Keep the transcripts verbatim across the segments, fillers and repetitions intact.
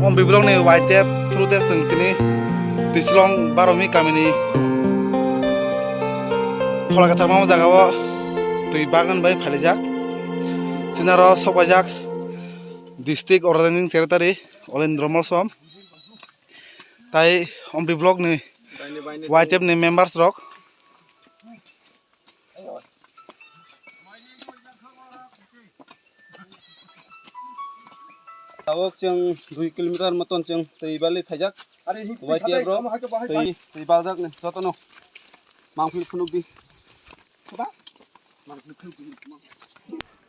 Ompi block ni Y T F through tei chwng tini Twisilong Baromwi kamini Pholakathar mama jagao twi bagan bai phalijak. Chinaro sokpaijak District Organizing Secretary Olendro Molsom tai Ompi block ni Y T F ni members rok. Tabuk chwng dui kilometer moton chwng twi balwi phaijak. Y T F rok twi, twi baljak ni jotono. Mangpili phunuk di.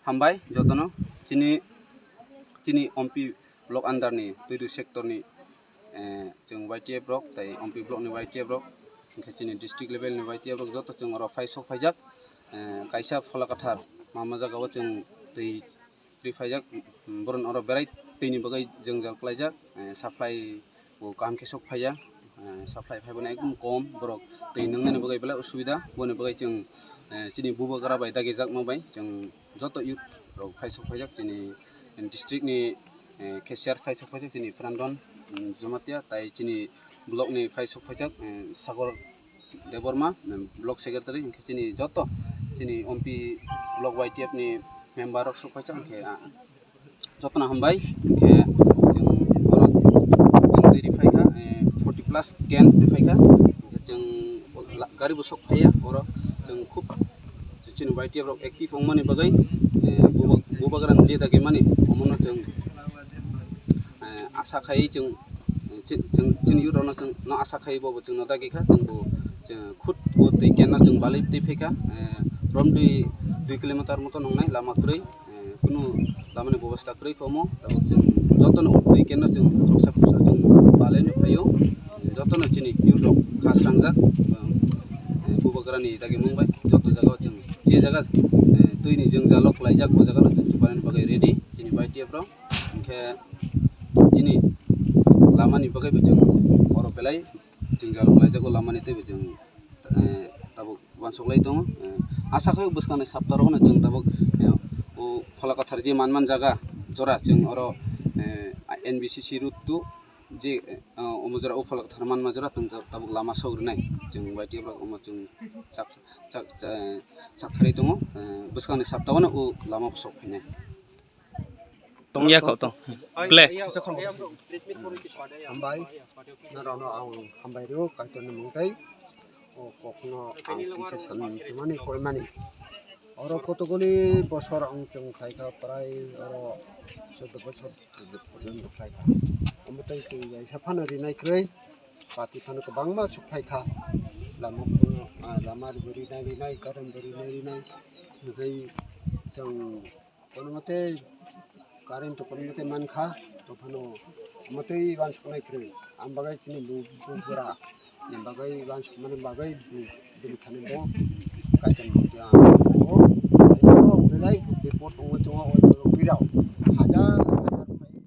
Hambai jotono chini, chini Ompi block under ni Twidu sector ni, eh, chwng Y T F rok tei Ompi block ni Y T F rok, hwnkhe chini district level ni Y T F rok joto chwng oro phai sok phaijak. Eh, kaisa Pholakathar mama jagao chwng twi ri phaijak, borok oro berai twi ni bagwi jwngjal klaijak, eh, supply bo kaham khe sok phaiya, eh, supply phaibani ekdum kom, borok twi nwngnani bagwi belai osubida, boni bagwi chwng, eh, chini bubagra bai dagijakma bai chwng joto youth rok phai sok phaijak chini district ni, eh, cashier phai sok phaijak chini Phrandon, mm, Jamatia tai chini block ni phai sok phaijak, eh, Sagor Debbarma, mm, block secretary, hwnkhe chini joto chini Ompi block Y T F ni member rok sok phaijak, hwnkhe, ah, jotono hambai, hwnkhe chwng borok chwng twi ri phaikha, eh, forty plus can ri phaikha, hwnkhe chwng la-, gari bo sok phaiya, oro chwng khub chini Y T F rok active wngmani bagwi, eh, buba-, bubagrani je dagimani omono chwng, eh, asa khai chwng, eh, chi-, chwng chini youth rokno chwng no asa khai bo chwngno dagi kha, chwng bo chwng khud bo twi kenna chwng balwi twi phaikha, eh, from dui, dui kilometer moto nongnai lama kwrwi. Eh, kunu tamani bebosta kwrwi kha omo, tabuk chwng jotono twi kenno chwng khoroksa khoroksa chwng balai no phaio, jotono chini youth rok kha srangjak, eh, bubagrani dagimung bai joto jagao chwng je jaga, eh, twini jwngjalo klaijak o jagano chwng chubaini bagwi ready chini Y T F rok, hwnkhe chini lamani bagwi bo chwng oro belai jwngjal klaijak o lamani teibo chwng, eh, tabuk uansuk lai tongo. Eh, asa khe bwskangni sapta rokno chwng tabuk, eh, o Pholakathar je man man jaga jora chwng oro, eh, N B C C route to je, eh, omo jora o Pholakathar man man jora chwng tabuk lama sok rwnai chwng Y T F rok omo chwng chak, chak, eh, chak thari tongo. Eh, bwskangni sapta o no o lama sok phainai. Tong ya kho tong. Bless. Hambai. Norokno ang hambai rw, Kaitorni mung tei o kokno ang kisa sanmani koimani. Oro kotokguli bosor ang chwng khlaikha, prai oro chwdw bosor purjonto khlaikha. Omo tei twi kaisa phano rinai kwrwi, pati phano kwbangma suk phaikha. Lama phano, ah, lama bo rinai rinai, current bo rinai rinai. Hwnkhe chwng Kono mote current to kono mote mankha, to phano motwi uansuknai kwrwi. Ang bagwi chini bu, bu bura ni bagwi uansukmani bagwi bu, bini thani bo kaitor motwi ang bo